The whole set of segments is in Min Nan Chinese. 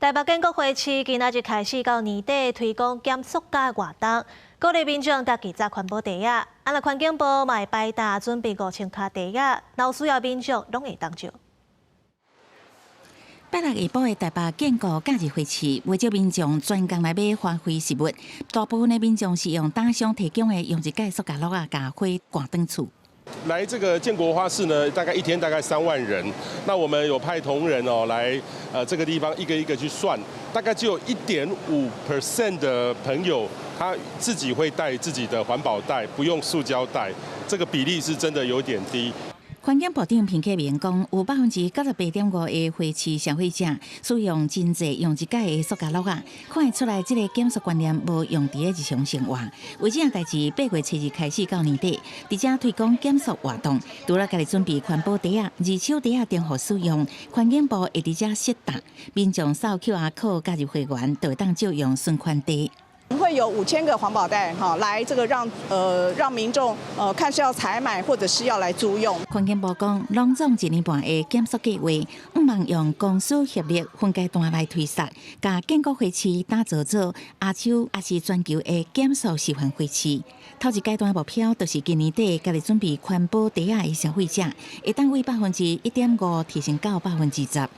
台北建國花市今仔日開始到年底推廣減塑膠活動，鼓勵民眾家己紮環保袋仔。啊，若環境部嘛會擺擔準備5000跤袋仔，若有需要民眾攏會當借。拜六下晡的台北建國假日花市，袂少民眾專工來買花卉植物，大部分的民眾是用擔商提供的用一改塑膠簍仔共花掛轉厝。來這個建國花市呢，大概一天大概3萬人。那我們有派同仁哦來，這個地方一個一個去算，大概只有1.5% 的朋友他自己會帶自己的環保袋，不用塑膠袋，這個比例是真的有點低。環境部長彭克明講，有98.5%的花市消費者使用真濟用一改的塑膠簍仔，看會出來這個減塑觀念無用佇咧日常生活。為這項代誌，8月7日開始到年底，佇遮推廣減塑活動，除了家己準備環保袋仔、二手袋仔重複使用，環境部會佇遮設檔，民眾掃 QR code 加入會員，就會當借用循環袋。會有5000個環保袋，哈，來這個讓民眾看是要採買或者是要來租用。環境部講，攏總一年半的減塑計劃，向望用公私協力分階段來推實，共建國花市打造做亞洲抑是全球的減塑示範花市。頭一階段目標就是今年底家己準備環保袋仔的消費者，會當為1.5%提升到10%。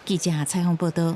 記者採訪報道。